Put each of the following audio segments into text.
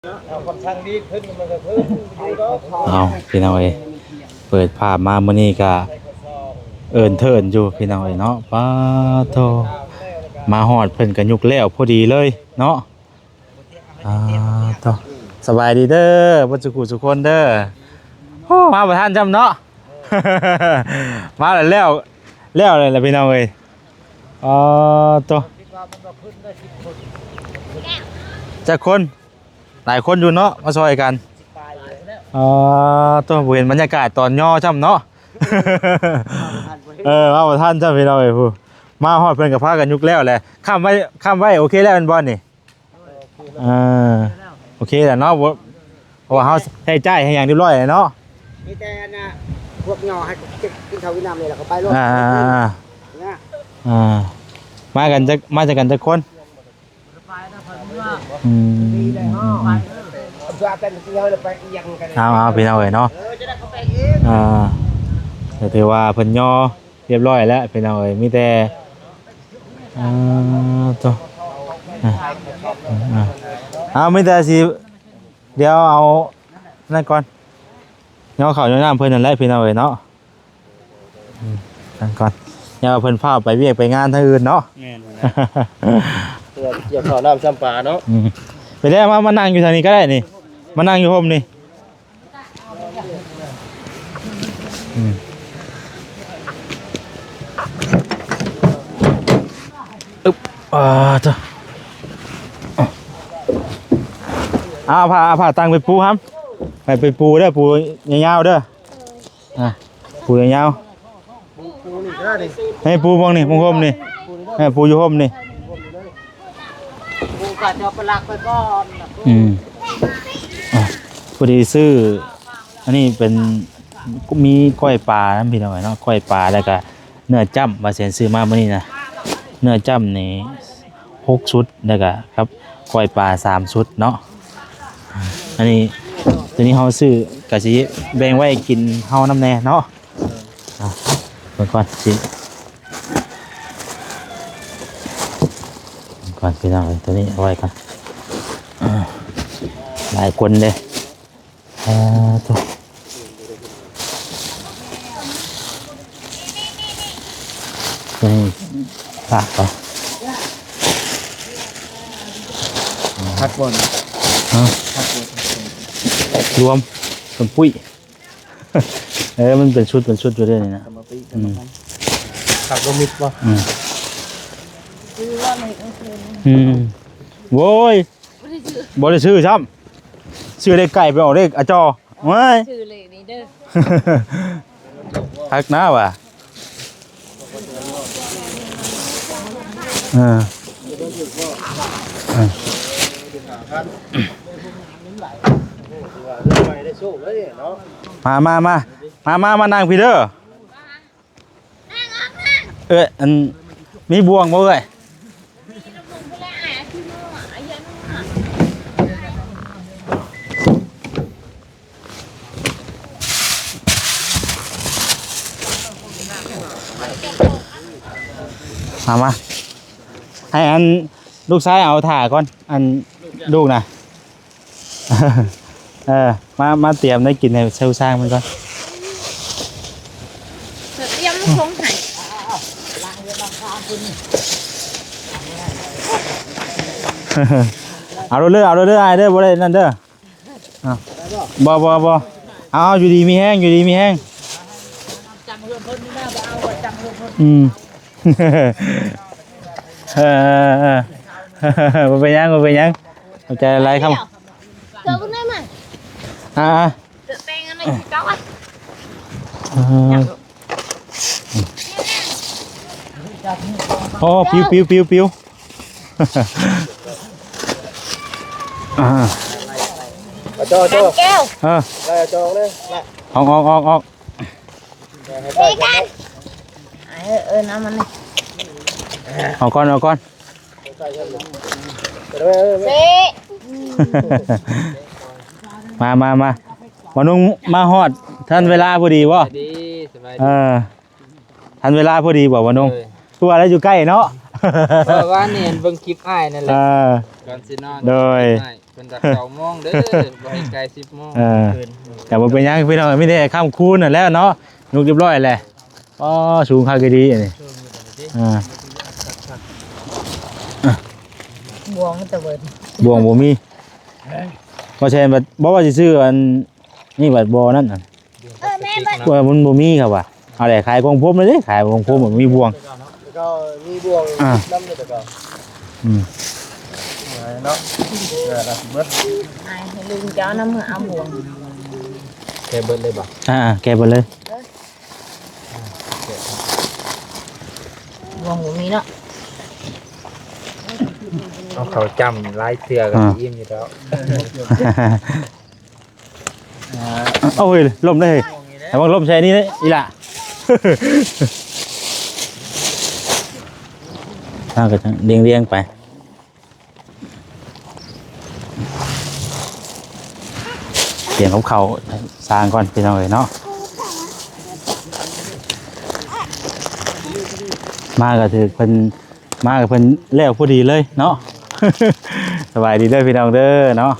ເອົາ ພີ່ນ້ອງເອີຍ ເປີດພາບມາມື້ນີ້ກະເອີ້ນເທີນຢູ່ ພີ່ນ້ອງເອີຍເນາະ. ປາໂທ ມາຮອດເພິ່ນກະຍຸກແລ້ວພໍດີເລີຍເນາະ. ອ່າ ໂຕ ສະບາຍດີເດີ ເບິດສຸຂູສຸຄົນເດີ. ໂອ້ ມາບໍ່ທັນຊ້ຳເນາະ ມາແລ້ວ ແລ້ວ ແລ້ວແຫຼະພີ່ນ້ອງເອີຍ. ອໍ ໂຕ ຈັກຄົນ? ຫຼາຍຄົນຢູ່ເນາະ ມາຊ່ອຍກັນ. ອໍ ໂຕ ບໍ່ເຫັນບັນຍາກາດຕອນຍໍຊ້ຳເນາະ. ເອີ ມາບໍ່ທັນຊ້ຳພີ່ນ້ອງເອີຍ. ຜູ້ ມາຮອດເພິ່ນກະພາກັນຍຸກແລ້ວແຫຼະ. ຄ້ຳໄວ້ ຄ້ຳໄວ້ ໂອເຄແລ້ວແມ່ນບໍ່ນີ້? ເອີ ໂອເຄແລ້ວເນາະ ບໍ່ ເພາະວ່າເຮົາໃຊ້ຈ່າຍໃຫ້ຫຍັງຮຽບຮ້ອຍແລ້ວເນາະ. ມີແຕ່ອັນນ່າ ພວກຍໍໃຫ້ກິນເຂົ້າກິນນ້ຳນີ້ແລ້ວກໍໄປໂລດ. ອ່າ ນະ ອ່າ ມາກັນຈັກ ມາຈາກກັນຈັກຄົນ? ອືມ ເອົາ ເອົາ ພີ່ນ້ອງເອີຍເນາະ. ອ່າ ກໍຖືວ່າເພິ່ນຍໍ ຮຽບຮ້ອຍແລ້ວພີ່ນ້ອງເອີຍ ມີແຕ່ ອ່າ ໂຕ ອ່າ ອ່າ ເອົາ ມີແຕ່ຊິ ດຽວເອົານັ້ນກ່ອນ ຍໍເຂົ້າຍໍນ້ຳເພິ່ນນັ້ນແຫຼະພີ່ນ້ອງເອີຍເນາະ. ອືມ ນັ້ນກ່ອນ ຢ່າວ່າເພິ່ນຟ້າວໄປວຽກໄປງານທາງອື່ນເນາະ. ແມ່ນແຫຼະ ເພື່ອກ່ຽວເຂົ້ານ້ຳຊຳປາເນາະ. ອືມ ໄປແລ້ວ ມາ ມານັ່ງຢູ່ທາງນີ້ກໍໄດ້ນີ້ ມານັ່ງຢູ່ຮົ່ມນີ້. ອືມ ອຶບ ອ່າ ໂຕ ເອົາຜ້າ ເອົາຜ້າຕັ່ງໄປປູຫຳ ໄປ ໄປປູເດີ ປູຍາວໆເດີ. ອ່າ ປູຍາວໆ ໃຫ້ປູບ່ອງນີ້ ບ່ອງຮົ່ມນີ້ ໃຫ້ປູຢູ່ຮົ່ມນີ້. ປູກໍຈະໄປລັກໄປກ່ອນ. ອືມ ອ່າ ພໍດີຊື້ ອັນນີ້ເປັນ ມີກ້ອຍປານຳພີ່ນ້ອງເນາະ ກ້ອຍປາ ແລ້ວກະເນື້ອຈ້ຳ ວ່າຊິຊື້ມາມື້ນີ້ນະ ເນື້ອຈ້ຳນີ້ຫົກຊຸດ ແລ້ວກະກັບກ້ອຍປາສາມຊຸດເນາະ. ອັນນີ້ ໂຕນີ້ເຮົາຊື້ກະຊິແບ່ງໄວ້ກິນເຮົານຳແດ່ເນາະ. ອ່າ ເບິ່ງກ່ອນ ຊິ ເບິ່ງກ່ອນພີ່ນ້ອງເອີຍ ໂຕນີ້ເອົາໄວ້ກ່ອນ. ຫຼາຍຄົນເດ້. ອ່າ ໂຕ ໂຕນີ້ຜັກເນາະ ຜັກບ່ອນ ຮະ ຜັກບ່ອນ ລວມເປັນປຸ້ຍ. ເອີ ມັນເປັນຊຸດ ເປັນຊຸດຢູ່ເດ້ນີ້ນະ. ອືມ ຜັກລວມມິດບໍ່? ອືມ ອືມ ໂອ້ຍ ບໍ່ໄດ້ຊື້ ບໍ່ໄດ້ຊື້ຊ້ຳ ຊື້ເລກໄກ່ ໄປອອກເລກອາຈໍ. ໂອ້ຍ ຊື້ເລກນີ້ເດີ ຄັກນາວ່າ. ເອີ ເອີ ມາ ມາ ມາ ມາ ມາ ມານັ່ງພີ້ເດີ. ເອີຍ ອັນ ມີບ່ວງບໍ່ເອື້ອຍ? ມາ ມາ ໃຫ້ອັນ ລູກຊາຍເອົາຖ້າກ່ອນ ອັນ ລູກນະ. ເອີ ມາ ມາຕຽມໄດ້ກິນໃຫ້ເຊົາຊ້າງມັນກ່ອນ. ຕຽມລົງໃຫ້ ເອົາໂລດເດີ ເອົາໂລດເດີ ອ້າຍເດີ ບໍ່ໄດ້ນັ້ນເດີ. ເອົາ ບໍ່ ບໍ່ ບໍ່ ເອົາ ຢູ່ດີມີແຮງ ຢູ່ດີມີແຮງ. ອືມ ເອີ ເອີ ເອີ ບໍ່ເປັນຫຍັງ ບໍ່ເປັນຫຍັງ ຂອບໃຈຫຼາຍໆ ຄຳ. ເກີບເບິ່ງໄດ້ມາ ອ່າ ເກີບແປງອັນນັ້ນຄືເກົ່າ ອ່ະ ເອີ ໂອ້ ປິວ ປິວ ປິວ ປິວ. ອ່າ ເອົາຈອກ ເອົາຈອກ ແກ້ວ ເອີ ໄລ່ເອົາຈອກເລີຍ ອອກ ອອກ ອອກ ອອກ. ເອີ ເອີ ເອົາມັນນີ້ ເອົາກ່ອນ ເອົາກ່ອນ. ເຊ ມາ ມາ ມາ ບ່າວນຸ່ງມາຮອດທັນເວລາພໍດີບໍ່? ດີ ສະບາຍດີ ເອີ ທັນເວລາພໍດີບໍ່ບ່າວນຸ່ງ? ໂດຍ ຄືວ່າລາວຢູ່ໃກ້ເນາະ ເອີ ວ່ານີ້ເບິ່ງຄລິບອ້າຍນັ້ນແຫຼະ ເອີ ກ່ອນຊິນອນ ໂດຍ ຄລິບອ້າຍ. พิ่นກໍ ເກົ້າໂມງເດີ ບໍ່ໃຫ້ກາຍ ສິບໂມງ ເອີ ກໍບໍ່ເປັນຫຍັງພີ່ນ້ອງ ມີແຕ່ຄ້ຳຄູນນັ້ນແຫຼະເນາະ ຍົກຮຽບຮ້ອຍແຫຼະ. ອໍ ສູງຄັກອີ່ຫຼີອັນນີ້ ອ່າ ບ່ວງມັນຈະເບີດ ບ່ວງບໍ່ມີ ບໍ່ແຊນບັດ ບໍ່ວ່າຊິຊື້ອັນນີ້ບັດບໍ່ນັ້ນ ວ່າມັນບໍ່ມີ ເຂົາວ່າ ເອົາແຫຼະ ຂາຍຂອງພົມເລີຍເດ້ ຂາຍຂອງພົມບໍ່ມີບ່ວງ ແລ້ວກໍມີບ່ວງ ອ່າ ນຳເດ້ ແລ້ວກໍ ອືມ ເນາະ ເອີ ລະຊິເບີດ ໃຫ້ລຸງເຈົ້ານຳເມືອເອົາບ່ວງ ແກະເບີດເລີຍບໍ່? ອ່າ ແກະເບີດເລີຍ ບ່ວງບໍ່ມີເນາະ ເອົາເຂົ້າຈ້ຳຫຼາຍເທື່ອກໍ ອ່າ ຊິອີ່ມຢູ່ແລ້ວ. ໂອ້ຍ ລົ້ມເດ້ ໃຫ້ມັນລົ້ມໃສ່ນີ້ເດ້ອີ່ຫຼ້າ ເຮົາກໍລຽງໆໄປ ຕຽມກັບເຂົ້າຊ່າງກ່ອນພີ່ນ້ອງເອີຍເນາະ ມາກໍຖືກເພິ່ນ ມາກັບເພິ່ນແລ້ວພໍດີເລີຍເນາະ ສະບາຍດີເດີພີ່ນ້ອງເດີເນາະ.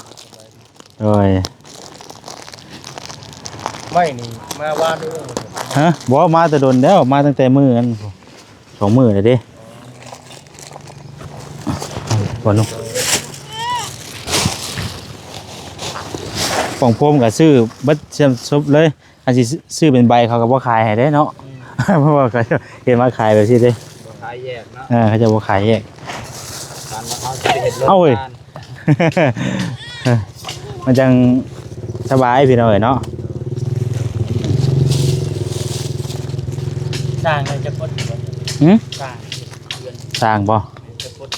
ໂດຍ ໄມ້ນີ້ມາວານນີ້ບໍ່? ຮະ ບໍ່ ມາແຕ່ດົນແລ້ວ ມາຕັ້ງແຕ່ມື້ນັ້ນ ສອງມື້ແລ້ວເດ້ ບໍ່ນຸ ຂອງໂພມກໍຊື້ເບິດສ່ຽມສົບເລີຍ ອັນຊິຊື້ເປັນໃບເຂົາກໍບໍ່ຂາຍໃຫ້ເດ້ເນາະ ອືມ ເພາະວ່າເຂົາເຫັນວ່າຂາຍແບບຊີ້ເດ້ ບໍ່ຂາຍແຍກເນາະ ເອີ ເຂົາເຈົ້າບໍ່ຂາຍແຍກ ການວ່າເຮົາຊິໄປເຮັດໂຮງ ເອົາເວີຍ ການ ມັນຈັ່ງສະບາຍພີ່ນ້ອງເອີຍເນາະ ສ້າງໃຫ້ຈັກຄົນ ຫື? ສ້າງ ສ້າງບໍ່? ຈັກຄົນ?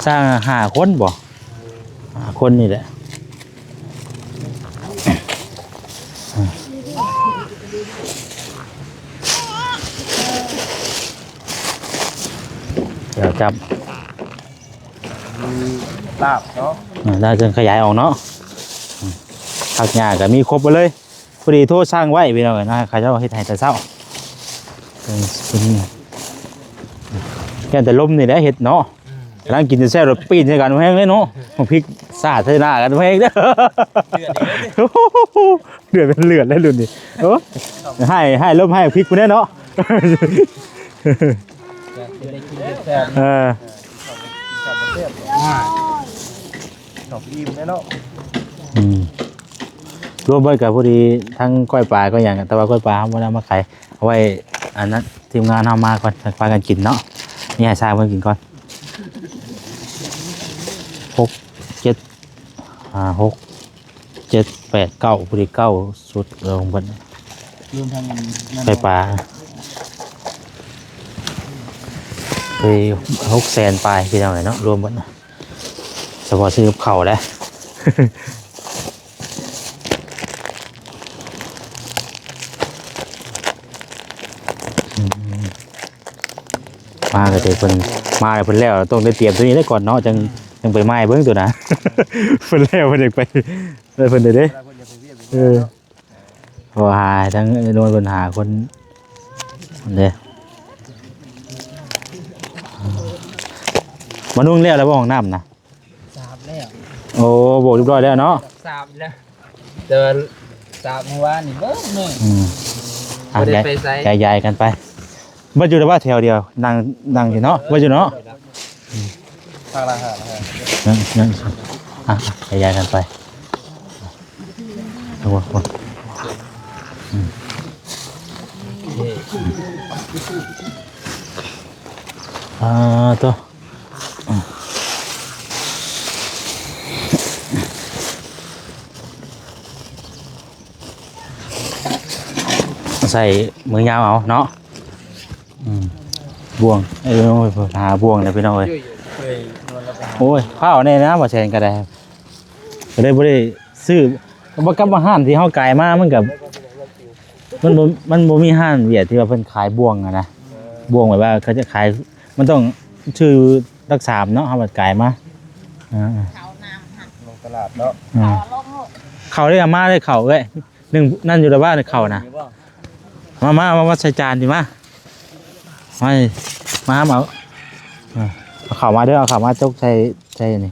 ສ້າງຫ້າຄົນບໍ່? ຫ້າຄົນນີ້ແຫຼະ ດຽວຈັບ ລາບເນາະ ເອີ ລາບຈຶ່ງຂະຫຍາຍອອກເນາະ ຜັກຫຍ້າກໍມີຄົບໝົດເລີຍ ພໍດີໂທສັ່ງໄວ້ພີ່ນ້ອງເອີຍນະ ເຂົາເຈົ້າເຮັດໃຫ້ແຕ່ເຊົ້າ ເອີ ຢ້ານແຕ່ລົມນີ້ແຫຼະເຮັດເນາະ ອືມ ກຳລັງກິນແຊບໆ ແລ້ວປີ້ນໃສ່ກັນແຮງເລີຍເນາະ ບັກພິກສາດໃສ່ໜ້າກັນແຮງເດີ ເດືອດອີກແລ້ວ ເດືອດເປັນເລືອດແລ້ວລຸ້ນນີ້ ໂອ້ ໃຫ້ ໃຫ້ລົມໃຫ້ພິກພຸ້ນແຫຼະເນາະ ຈະໄດ້ກິນແຊບໆ ເອີ ເຂົ້າໄປແຊບ ເຂົ້າໄປອີ່ມແລ້ວເນາະ ອືມ ລວມເບິດກໍພໍດີ ທັງກ້ອຍປາກ້ອຍຫຍັງ ແຕ່ວ່າກ້ອຍປາເຮົາບໍ່ໄດ້ເອົາມາຂາຍ ເອົາໄວ້ ອັນນັ້ນ ທີມງານເຮົາມາກ່ອນ ຈັ່ງພາກັນກິນເນາະ ນີ້ໃຫ້ຊ່າງເພິ່ນກິນກ່ອນ ຫົກ ເຈັດ ຫ້າ ຫົກ ເຈັດ ແປດ ເກົ້າ ພໍດີເກົ້າຊຸດລວມເບິດ ລວມທັງອັນນັ້ນ ໄປປາ ເອີ ຫົກແສນປາຍພີ່ນ້ອງເອີຍເນາະ ລວມເບິດ ສະເພາະຊື້ກັບເຂົ້າເດ້ ມາກໍເດເພິ່ນ ມາແລ້ວເພິ່ນແລ້ວ ຕ້ອງໄດ້ຕຽມໂຕນີ້ໄດ້ກ່ອນເນາະ ຈັ່ງ ຈັ່ງໄປໝ່າຍເບິ່ງໂຕນະ ເພິ່ນແລ້ວເພິ່ນຢາກໄປ ເອີ ເພິ່ນເດ້ ເອີ ເພາະວ່າຫາທັງໄອ້ນວນເພິ່ນຫາຄົນເດ້ ມານຸ່ງແລ້ວ ແລ້ວບໍ່ຫ້ອງນ້ຳນະ? ສາບແລ້ວ ໂອ້ ໂບກຮຽບຮ້ອຍແລ້ວເນາະ ສາບແລ້ວ ແຕ່ວ່າສາບມື້ວານນີ້ເບິດມື້ ອືມ ອ່ະ ບໍ່ໄດ້ໄປໃສ ແຍກ ແຍກຍ້າຍກັນໄປ ເບິດຢູ່ແຕ່ວ່າແຖວດຽວ ນັ່ງ ນັ່ງຢູ່ເນາະ ເບິດຢູ່ເນາະ ພັກລະຫ້າ ຍັງ ຍັງ ອ່ະ ແຍກຍ້າຍກັນໄປ ໂອ້ໂຫ ອືມ ອ່າ ໂຕ ໃສ່ມືຍາວເອົາເນາະ ອືມ ບ່ວງ ເອີ ຫາບ່ວງແລ້ວພີ່ນ້ອງເອີຍ ໂອ້ຍ ຟ້າວແດ່ນະ ບໍ່ແຊນກໍໄດ້ ກໍເລີຍບໍ່ໄດ້ຊື້ ກໍບໍ່ກັບມາຮ້ານທີ່ເຮົາກາຍມາ ມັນກໍ ມັນບໍ່ ມັນບໍ່ມີຮ້ານຫວຽດທີ່ວ່າເພິ່ນຂາຍບ່ວງຫັ້ນນະ ບ່ວງແບບວ່າເຂົາຈະຂາຍ ມັນຕ້ອງຊື້ຫຼັກສາມເນາະ ເຮົາບັດກາຍມາ ເຂົ້ານ້ຳຫັ້ນ ລົງຕະຫຼາດເນາະ ເຂົ້າລົງໂລດ ເຂົ້າເດ້ ເອົາມາເດ້ ເຂົ້າເອີຍ ໜຶ່ງນັ້ນຢູ່ລະວ່າເຂົ້ານະ ມາ ມາ ມາ ມາໃສ່ຈານນີ້ມາ ມາ ມາ ມາເອົາ ເອີ ເອົາເຂົ້າມາເດີ ເອົາເຂົ້າມາຈົກໃສ່ ໃສ່ນີ້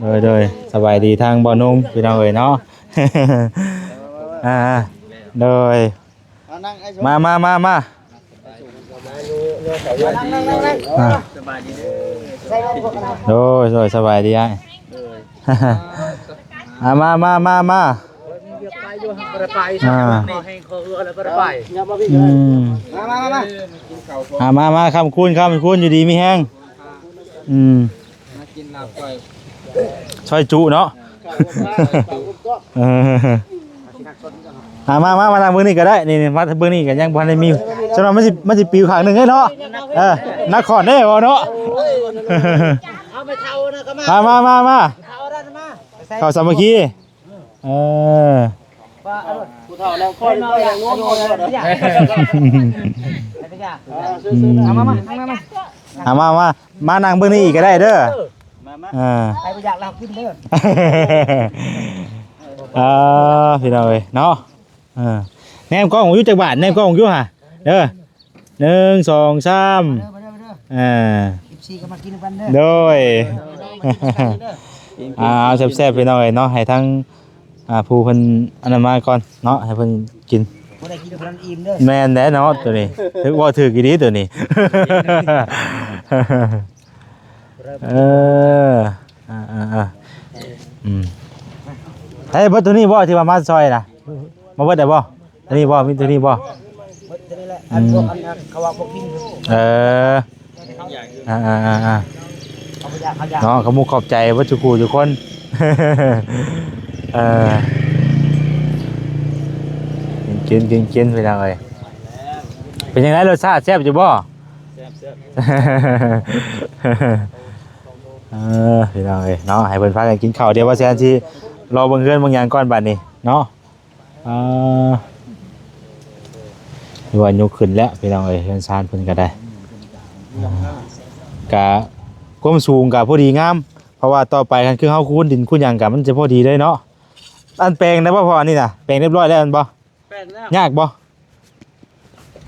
ໂດຍ ໂດຍ ສະບາຍດີທາງບ່າວໜຸ່ມ ພີ່ນ້ອງເອີຍເນາະ. ອ່າ ໂດຍ ເອົານັ່ງໄອ້ຊົນ ມາ ມາ ມາ ມາ ມານັ່ງ ນັ່ງ ນັ່ງ ນັ່ງ ອ່າ ສະບາຍດີເດີ ໂດຍ ໂດຍ ສະບາຍດີອ້າຍ ອ່າ ມາ ມາ ມາ ມາ ອ່າ ອືມ ມາ ມາ ມາ ມາ ຄ່ຳຄູນ ຄ່ຳຄູນ ຢູ່ດີມີແຮງ ອືມ ມາກິນລາບກ້ອຍ ຊອຍຈຸເນາະ ເອີ ອ່າ ມາ ມາ ມານັ່ງເບິ່ງນີ້ກໍໄດ້ ນີ້ ນີ້ ມາເບິ່ງນີ້ກໍຍັງບໍ່ທັນໄດ້ມີ ສ່ວນມາກມັນຊິ ມັນຊິປິວຂ້າງໜຶ່ງເດ້ເນາະ ເອີ ນະຄອນເດ້ບໍ່ເນາະ ເອົາໄປເທົ່ານະກໍມາ ມາ ມາ ມາ ມາ ເຂົ້າສາມັກຄີ ເອີ ຜູ້ເຖົ້ານັ່ງຄ່ອຍ ຜູ້ນ້ອຍນັ່ງນົມ ອືມ ເອົາມາ ມາ ມາ ມາ ມານັ່ງເບິ່ງນີ້ອີກກໍໄດ້ເດີ ມາ ມາ ອ່າ ໃຜບໍ່ຢາກລາວກິນເດີ ອ່າ ພີ່ນ້ອງເອີຍເນາະ ເອີ ແນມກ້ອງຢູ່ຈັກບາດ ແນມກ້ອງຢູ່ຫາເດີ ໜຶ່ງ ສອງ ສາມ ເດີ ມາເດີ ມາເດີ ອ່າ ເອັຟຊີກໍມາກິນນຳກັນເດີ ໂດຍ ອ່າ ເອົາແຊບໆ ພີ່ນ້ອງເອີຍເນາະ ໃຫ້ທັງ ອ່າ ຜູ້ເພິ່ນອັນນັ້ນມາກ່ອນເນາະ ໃຫ້ເພິ່ນກິນ ບໍ່ໄດ້ກິນຜູ້ນັ້ນອີ່ມເດີ ແມ່ນແຫຼະເນາະ ໂຕນີ້ ຖືກ ເວົ້າຖືກອີ່ຫຼີໂຕນີ້ ເອີ ອ່າໆໆ ອືມ ໃຫ້ເບິດໂຕນີ້ບໍ່ ທີ່ວ່າມາຊ່ອຍນະ ມາເບິດໄດ້ບໍ່? ອັນນີ້ບໍ່ ມີເທົ່ານີ້ບໍ່? ໝົດເທົ່ານີ້ແຫຼະ ອືມ ອັນພວກອັນເຂົາວ່າພວກກິນ ເອີ ອ່າໆໆ ເຂົາບໍ່ຢາກ ເຂົາຢາກ ເນາະ ຂອບມຸກຂອບໃຈເບິດທຸກຜູ້ທຸກຄົນ ເອີ ກິນ ກິນ ກິນ ພີ່ນ້ອງເອີຍ. ເປັນຈັ່ງໃດ ລົດຊາດແຊບຢູ່ບໍ່? ແຊບ ແຊບ. ເອີ ພີ່ນ້ອງເອີຍເນາະ ໃຫ້ເພິ່ນພາກັນກິນເຂົ້າ. ດຽວບ່າວແສນຊິລໍເບິ່ງເຮືອນເບິ່ງຫຍັງກ່ອນບາດນີ້ເນາະ. ອ່າ ຖືວ່າຍົກຂຶ້ນແລ້ວພີ່ນ້ອງເອີຍ ເຮືອນຊານເພິ່ນກໍໄດ້. ອ່າ ກະຄວາມສູງກະພໍດີງາມ ເພາະວ່າຕໍ່ໄປຄັນຄືເຮົາຄູນດິນຄູນຫຍັງກະມັນຈະພໍດີເລີຍເນາະ. ອັນແປງໄດ້ບໍ່ພໍ່? ອັນນີ້ນະ ແປງຮຽບຮ້ອຍແລ້ວແມ່ນບໍ່? ແປງແລ້ວ. ຍາກບໍ່?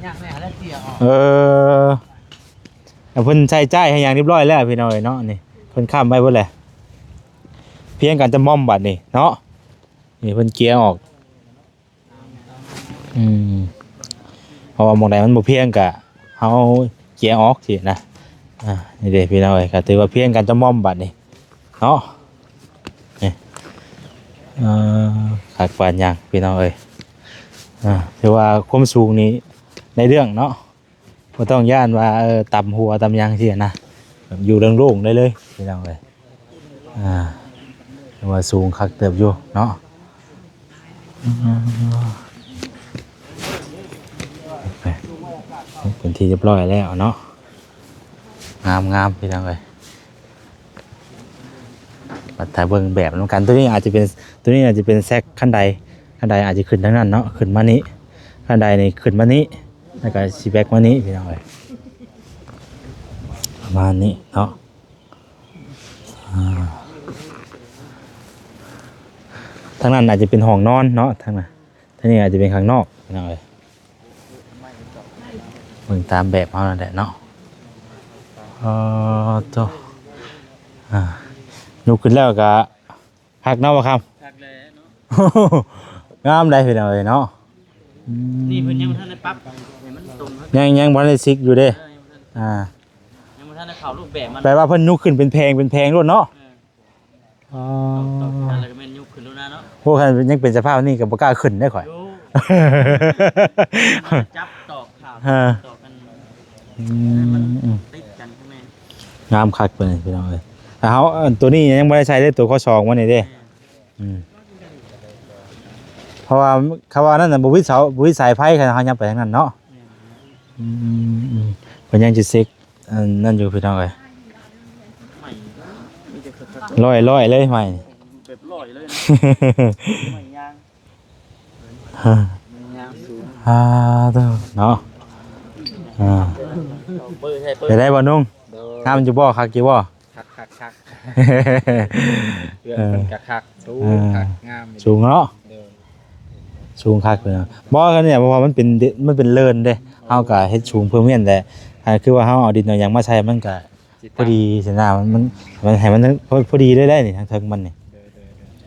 ຍາກແນ່ແລ້ວ ເສຍອອກ. ເອີ ເພິ່ນໃສ່ຈ່າຍໃຫ້ຫຍັງຮຽບຮ້ອຍແລ້ວພີ່ນ້ອງເອີຍເນາະ. ນີ້ເພິ່ນຄ້ຳໄວ້ເບິດແຫຼະ ພຽງກັນຈະໝອມບາດນີ້ເນາະ. ນີ້ເພິ່ນເກຍອອກ. ອືມ ເພາະວ່າໝ່ອງໃດມັນບໍ່ພຽງກະເຮົາເກຍອອກຊີ້ນະ. ອ່າ ນີ້ເດ້ພີ່ນ້ອງເອີຍ ກະຖືວ່າພຽງກັນຈະໝອມບາດນີ້ເນາະ. ນີ້ ເອີ ຄັກປານຫຍັງພີ່ນ້ອງເອີຍ. ອ່າ ຖືວ່າຄວາມສູງນີ້ໄດ້ເລື່ອງເນາະ. ບໍ່ຕ້ອງຢ້ານວ່າ ເອີ ຕຳຫົວຕຳຫຍັງຊີ້ນະ ແບບຢູ່ໂລ່ງໆໄດ້ເລີຍພີ່ນ້ອງເອີຍ. ອ່າ ຖືວ່າສູງຄັກເຕີບຢູ່ເນາະ. ເປັນທີ່ຮຽບຮ້ອຍແລ້ວເນາະ. ງາມໆ ພີ່ນ້ອງເອີຍ. ມາຖ້າເບິ່ງແບບນຳກັນ. ໂຕນີ້ອາດຈະເປັນ ໂຕນີ້ອາດຈະເປັນແຊັກຂັ້ນໄດ ຂັ້ນໄດອາດຈະຂຶ້ນທາງນັ້ນເນາະ ຂຶ້ນມານີ້. ຂັ້ນໄດນີ້ຂຶ້ນມານີ້ ແລ້ວກໍຊິແບັກມານີ້ພີ່ນ້ອງເອີຍ ປະມານນີ້ເນາະ. ອ່າ ທາງນັ້ນອາດຈະເປັນຫ້ອງນອນເນາະ ທາງນັ້ນ. ທາງນີ້ອາດຈະເປັນຂ້າງນອກພີ່ນ້ອງເອີຍ ເບິ່ງຕາມແບບເຮົານັ້ນແຫຼະເນາະ. ເອີ ໂຕ ອ່າ ຍົກຂຶ້ນແລ້ວກະຄັກເນາະ ບ່າວຄຳ. ຄັກແລ້ວເນາະ ງາມໄດ໋ພີ່ນ້ອງເອີຍເນາະ. ອືມ ນີ້ເພິ່ນຍັງບໍ່ທັນໄດ້ປັບໃຫ້ມັນຕົງ ຍັງ ຍັງບໍ່ທັນໄດ້ຊິກຢູ່ເດ້. ເອີ ຍັງບໍ່ທັນ ອ່າ ຍັງບໍ່ທັນໄດ້ເຂົ້າຮູບແບບມັນ. ແປວ່າເພິ່ນຍົກຂຶ້ນເປັນແຜງ ເປັນແຜງໂລດເນາະ. ເອີ ອໍ ຕອກ ຕອກ ແລ້ວກໍແມ່ນຍົກຂຶ້ນໂລດນະເນາະ. ໂອ້ ຄັນຍັງເປັນສະພາບນີ້ກໍບໍ່ກ້າຂຶ້ນເດ້ຂ້ອຍ. ໂອ້ ຈັບຕອກຂາວ ເອີ ຕອກກັນ ອືມ ໃຫ້ມັນຕິດກັນຂ້າງໃນ. ງາມຄັກເພິ່ນພີ່ນ້ອງເອີຍ. ແຕ່ເຮົາ ອັນ ຕົວນີ້ຍັງບໍ່ໄດ້ໃສ່ເດ້ ຕົວຂໍ້ສອງມັນນີ້ເດ້. ແມ່ນ ອືມ ເພາະວ່າ ຄຳວ່ານັ້ນນະ ບໍ່ວິດເສົາ ບໍ່ວິດສາຍໄຟ ຄັນເຮົາຍັງໄປທາງນັ້ນເນາະ. ແມ່ນ ອືມ ເພິ່ນຍັງຊິເຊັກ ອັນນັ້ນຢູ່ພີ່ນ້ອງເອີຍ. ໃໝ່ ມີແຕ່ຄັກໆ ຮ້ອຍໆເລີຍໃໝ່ ແບບຮ້ອຍເລີຍນະ. ໃໝ່ຍາງ ຍາງສູງ ອ່າ ເນາະ. ອ່າ ເປີດໃຫ້ ເປີດ ເປັນໃດບໍ່ນຸ່ງ? ໂດຍ ງາມຢູ່ບໍ່? ຄັກຢູ່ບໍ່? ຄັກໆໆ ເພື່ອນເພິ່ນກໍຄັກ ເອີ ສູງ ເອີ ຄັກ ງາມ ສູງເນາະ. ໂດຍ ສູງຄັກເລີຍເນາະ. ບໍ່ ອັນນີ້ ເພາະວ່າມັນເປັນ ມັນເປັນເລີນເດ້ ເຮົາກໍເຮັດສູງເພີ່ມແມ່ນແຫຼະ. ອ່າ ຄືວ່າເຮົາເອົາດິນເອົາຫຍັງມາໃສ່ ມັນກໍ ຊິ ພໍດີຊີ້ນະ ມັນ ມັນ ມັນໃຫ້ມັນພໍ ພໍດີເລີຍໄດ໋ນີ້ ທາງເທິງມັນນີ້. ໂດຍ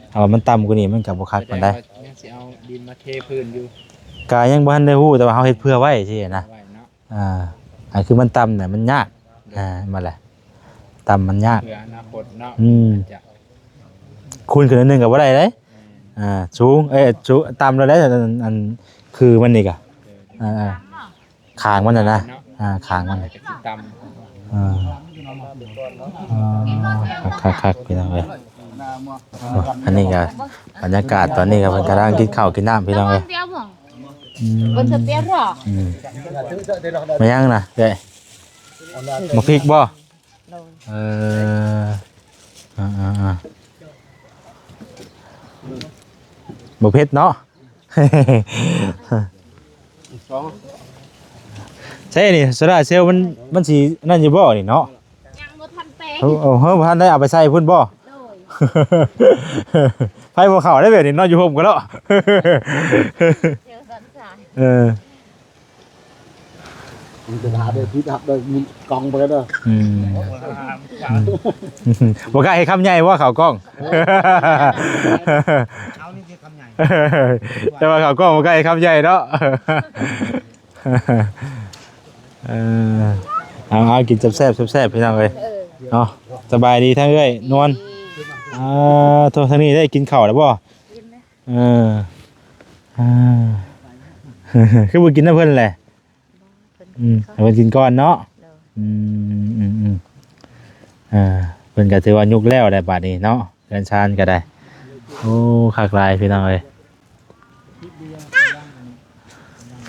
ໆໆ ຖ້າວ່າມັນຕ່ຳກວ່ານີ້ ມັນກໍບໍ່ຄັກປານໃດ. ແສດງວ່າຍັງຊິເອົາດິນມາເທພື້ນຢູ່? ກໍຍັງບໍ່ທັນໄດ້ຮູ້ ແຕ່ວ່າເຮົາເຮັດເພື່ອໄວ້ຊີ້ນະ. ເພື່ອໄວ້ເນາະ. ອ່າ ອັນຄືມັນຕ່ຳນະ ມັນຍາກ. ໂດຍ ອ່າ ແມ່ນແຫຼະ ຕ່ຳມັນຍາກ ເພື່ອອະນາຄົດເນາະ. ອືມ ອາດຈະ ຄູນຂຶ້ນໜ້ອຍໜຶ່ງກໍບໍ່ໄດ້ເດ້. ແມ່ນ ອ່າ ສູງ ເອີ ສູງ ຕ່ຳແລ້ວໄດ໋ ອັນ ອັນ ຄືມັນນີ້ກະ ໂດຍໆ ອ່າ ອ່າ ຄາງມັນນະນະ ເນາະ ອ່າ ຄາງມັນ ກໍຊິຕ່ຳ ເອີ ເອີ ຄັກໆໆ ພີ່ນ້ອງເອີຍ. ໂອ້ ອັນນີ້ກໍບັນຍາກາດຕອນນີ້ກໍເພິ່ນກຳລັງກິນເຂົ້າກິນນ້ຳ ພີ່ນ້ອງເອີຍ. ອືມ ອືມ ແມ່ນຫຍັງນະເອື້ອຍ? ໝາກພິກບໍ່? ໂດຍ ເອີ ອ່າໆໆ ບໍ່ເຜັດເນາະ. ສອງ ໃຊ່ນີ້ ໂຊລາເຊວມັນ ມັນຊິນັ້ນຢູ່ບໍ່ນີ້ເນາະ? ຍັງບໍ່ທັນແປງ ເຮົາ ເຮົາ ເຮົາບໍ່ທັນໄດ້ເອົາໄປໃສ່ພຸ້ນບໍ່? ໂດຍ ໄຟບໍ່ເຂົ້າໄດ້ແບບນີ້ເນາະ ຢູ່ຮົ່ມກໍເນາະ. ເອີ ມັນຈະຫາໄດ້ຜິດ ຫາໄດ້ມີກ້ອງໄປເດີ. ອືມ ບໍ່ກ້າເຮັດຄຳໃຫຍ່ບໍ່ ເຂົ້າກ້ອງ? ເອົານີ້ຄືຄຳໃຫຍ່ ແຕ່ວ່າເຂົ້າກ້ອງບໍ່ກ້າເຮັດຄຳໃຫຍ່ເນາະ. ເອີ ເອົາ ເອົາ ກິນແຊບໆ ແຊບໆ ພີ່ນ້ອງເອີຍ ເນາະ. ສະບາຍດີທັງເອື້ອຍນວນ. ອ່າ ໂທ ທາງນີ້ໄດ້ກິນເຂົ້າແລ້ວບໍ່? ກິນແລ້ວ ເອີ ອ່າ ຄືບໍ່ກິນນຳເພິ່ນແຫຼະ? ບໍ່ ເພິ່ນ ອືມ ກິນກ່ອນ ໃຫ້ເພິ່ນກິນກ່ອນເນາະ. ໂດຍ ອືມ ເອີ ເພິ່ນກໍຖືວ່າຍຸກແລ້ວແຫຼະບາດນີ້ເນາະ ເຮືອນຊານກໍໄດ້. ໂອ້ ຄັກຫຼາຍພີ່ນ້ອງເອີຍ.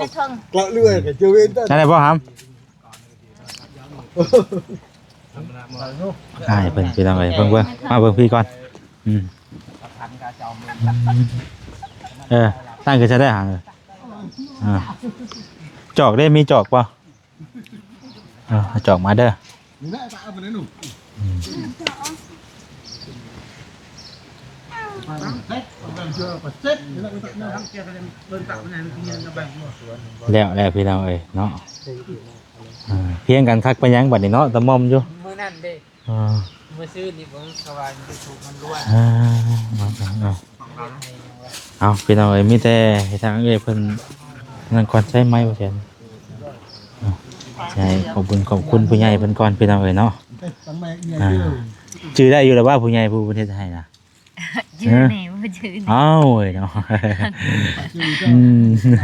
ໃນເທິງ ກະເລື່ອຍກະເຈເວັນ ນັ້ນແຫຼະບໍ່ຫຳ ອ້າຍເພິ່ນ ພີ່ນ້ອງເອີຍ ເບິ່ງ ເບິ່ງ ມາເບິ່ງພີ້ກ່ອນ ອືມ ເອີ ຕັ້ງຄືຊະໄດ້ຫາ ເອີ ຈອກເດ້ ມີຈອກບໍ່? ເອີ ເອົາຈອກມາເດີ ແລ້ວ ແລ້ວ ພີ່ນ້ອງເອີຍເນາະ ເອີ ພຽງກັນຄັກປານຫຍັງບັດນີ້ເນາະ ຕາໝ່ອມຢູ່ ມື້ນັ້ນເດ້ ເອີ ມື້ຊືນນີ້ເບິ່ງ ເຂົາວ່າຢູ່ YouTube ມັນລວຍ ເອີ ເອົາ ເອົາ ເອົາ ພີ່ນ້ອງເອີຍ ມີແຕ່ໃຫ້ທາງເອື້ອຍເພິ່ນນັ້ນກ່ອນ ໃຊ້ໄມ້ບໍ່ແຊນ ເອົາ ໃຫ້ຂອບບຸນຂອບຄຸນຜູ້ໃຫຍ່ເພິ່ນກ່ອນພີ່ນ້ອງເອີຍເນາະ ອ່າ ຈື່ໄດ້ຢູ່ແລ້ວວ່າຜູ້ໃຫຍ່ຜູ້ເພິ່ນເຮັດໃຫ້ນະ ຈື່ແນ່ບໍ່ຈື່ແນ່ ອ້າວເອີຍເນາະ ອືມ ນ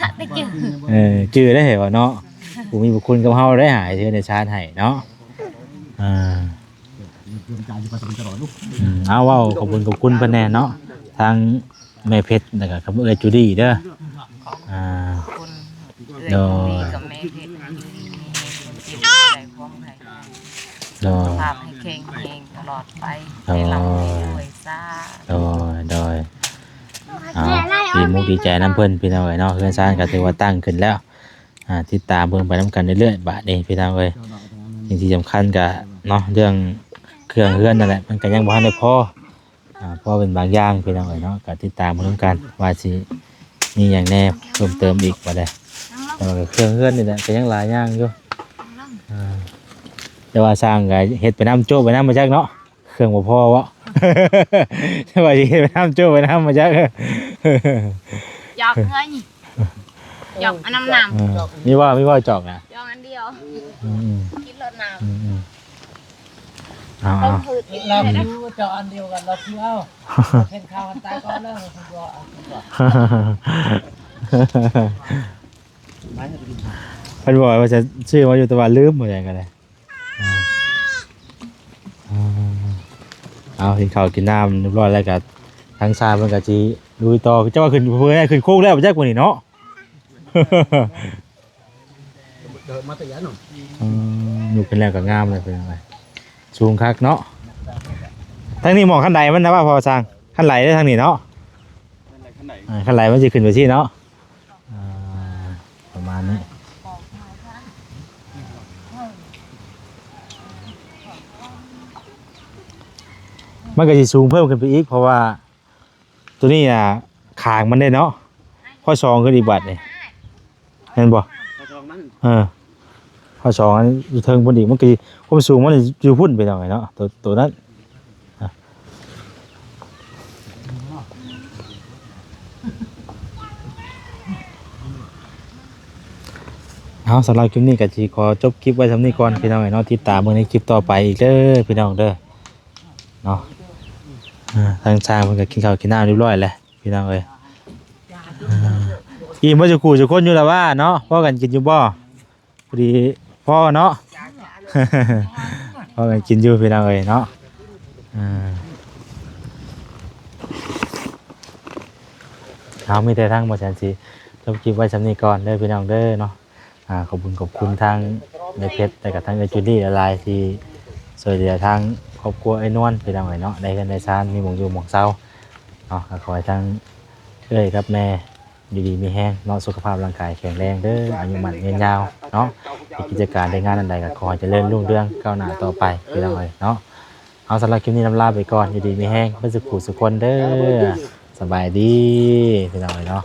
ະແຕ່ຈື່ ເອີ ຈື່ໄດ້ເຫັນວ່າເນາະ ຜູ້ມີບຸນຄຸນກັບເຮົາໄດ້ຫາເທື່ອໃນຊາດໃຫ້ເນາະ ອ່າ ອືມ ເອົາ ເວົ້າຂອບຄຸນຂອບຄຸນເພິ່ນແດ່ເນາະ ທາງແມ່ເພັດ ແລ້ວກໍກັບເອື້ອຍຈູດີ້ເດີ ຂອບຄຸນ ອ່າ ເອື້ອຍຈູດີ້ກັບແມ່ເພັດ ຢູ່ດີມີແຮງ ເຈັບບໍ່ໄດ້ຄວາມໄດ້ ໂດຍ ສຸຂະພາບໃຫ້ແຂງແຮງຕະຫຼອດໄປ ໂດຍ ໃຫ້ລ່ຳໃຫ້ລວຍ ສາທຸ ໂດຍ ໂດຍ ເອົາ ດີມຸກດີໃຈນຳເພິ່ນພີ່ນ້ອງເອີຍເນາະ ເຮືອນຊານກໍຖືວ່າຕັ້ງຂຶ້ນແລ້ວ ອ່າ ຕິດຕາມເບິ່ງໄປນຳກັນເລື້ອຍໆ ບາດນີ້ພີ່ນ້ອງເອີຍ ສິ່ງທີ່ສຳຄັນກະເນາະ ເລື່ອງເຄື່ອງເຮືອນນັ້ນແຫຼະ ມັນກະຍັງບໍ່ທັນໄດ້ພໍ ອ່າ ພໍເປັນບາງຢ່າງພີ່ນ້ອງເອີຍເນາະ ກະຕິດຕາມເບິ່ງນຳກັນວ່າຊິມີຫຍັງແດ່ເພີ່ມເຕີມອີກບໍ່ໄດ້ ແຕ່ວ່າກະເຄື່ອງເຮືອນນີ້ແຫຼະ ກະຍັງຫຼາຍຢ່າງຢູ່ ອ່າ ແຕ່ວ່າຊ່າງກະເຮັດໄປນຳ ໂຈະໄປນຳ ບໍ່ຈັກເນາະ ເຄື່ອງບໍ່ພໍເບາະ ແຕ່ວ່າຊິເຮັດໄປນຳ ໂຈະໄປນຳ ບໍ່ຈັກ ຈອກເງິນ ຈອກອັນນ້ຳນ້ຳ ເອີ ມີບໍ່ ມີບໍ່ຈອກນະ ຈອກອັນດຽວ ອືມໆ ກິນລົດນ້ຳ ອືມໆ ເອົາໆ ເຮົາຄືເຈົ້າອັນດຽວກັນ ເຮົາຄືເອົາ ເຫັນຂ່າວອັນຕາຍກ່ອນເລີຍ ເພິ່ນບອກວ່າ ເພິ່ນບອກວ່າຈະຊື້ມາຢູ່ ແຕ່ວ່າລືມ ວ່າຫຍັງກໍໄດ້ ອ່າ ອ່າ ເອົາ ກິນເຂົ້າກິນນ້ຳຮຽບຮ້ອຍແລ້ວກໍ ທາງຊາຍເພິ່ນກໍຊິລຸຍຕໍ່ ເຈົ້າວ່າຂຶ້ນ ເພິ່ນຂຶ້ນໂຄກແລ້ວບໍ່ຈັກມື້ນີ້ເນາະ ເດີນມາແຕ່ຍາມເນາະ ອືມ ຍົກຂຶ້ນແລ້ວກໍງາມເລີຍ ເປັນຈັ່ງໃດ ສູງຄັກເນາະ ທາງນີ້ໝ່ອງຂັ້ນໄດມັນນະວ່າ ພໍ່ຊ່າງ ຂັ້ນໄດເດ້ທາງນີ້ເນາະ ຂັ້ນໄດ ຂັ້ນໄດ ອ່າ ຂັ້ນໄດມັນຊິຂຶ້ນໄປຊີ້ເນາະ ອ່າ ປະມານນີ້ ມັນກໍຊິສູງເພີ່ມຂຶ້ນໄປອີກ ເພາະວ່າ ໂຕນີ້ນະ ຄາງມັນເດ້ເນາະ ພໍສອງຂຶ້ນອີກບາດນີ້ ແມ່ນບໍ່? ພໍສອງມັນ ເອີ ພໍສອງອັນຢູ່ເທິງພຸ້ນອີກ ມັນກໍຄວາມສູງມັນຢູ່ພຸ້ນ ພີ່ນ້ອງເອີຍເນາະ ໂຕ ໂຕນັ້ນ ເອົາ ສຳລັບຄລິບນີ້ກໍຊິຂໍຈົບຄລິບໄວ້ສ່ຳນີ້ກ່ອນ ພີ່ນ້ອງເອີຍເນາະ ຕິດຕາມເບິ່ງໃນຄລິບຕໍ່ໄປອີກເດີ ພີ່ນ້ອງເດີ ເນາະ ເອີ ທາງຊ່າງເພິ່ນກໍກິນເຂົ້າກິນນ້ຳຮຽບຮ້ອຍແລ້ວ ພີ່ນ້ອງເອີຍ ເອີ ອີ່ມເບິດສູ່ຄູ່ສູ່ຄົນຢູ່ລະວ່າເນາະ. ພໍກັນກິນຢູ່ບໍ່? ພໍດີພໍເນາະ. ພໍກັນກິນຢູ່ພີ່ນ້ອງເອີຍເນາະ. ເອີ ເຮົາມີແຕ່ທາງບໍ່ແສນສີ ຈົບຄລິບໄວ້ຊ່ຳນີ້ກ່ອນເດີພີ່ນ້ອງເດີເນາະ. ອ່າ ຂອບຄຸນ ຂອບຄຸນທາງແມ່ເພັດ ແລະກະທາງເອື້ອຍຈູລີຫຼາຍໆ ທີ່ຊ່ວຍເຫຼືອທາງຄອບຄົວອ້າຍນວນ ພີ່ນ້ອງເອີຍເນາະ. ໄດ້ເຮືອນໄດ້ຊານ ມີໝ່ອງຢູ່ໝ່ອງເຊົາເນາະ. ກະຂໍໃຫ້ທາງເອື້ອຍກັບແມ່ຢູ່ດີມີແຮງເນາະ, ສຸຂະພາບຮ່າງກາຍແຂງແຮງເດີ, ອາຍຸໝັ້ນຍືນຍາວເນາະ. ເຮັດກິດຈະການເຮັດງານອັນໃດກະຂໍໃຫ້ຈະເລີນຮຸ່ງເຮືອງກ້າວໜ້າຕໍ່ໄປ ພີ່ນ້ອງເອີຍເນາະ. ເອົາ ສຳລັບຄລິບນີ້ລຳລາໄປກ່ອນ, ຢູ່ດີມີແຮງເບິດສຸຂູສຸຄົນເດີ. ສະບາຍດີ ພີ່ນ້ອງເອີຍເນາະ.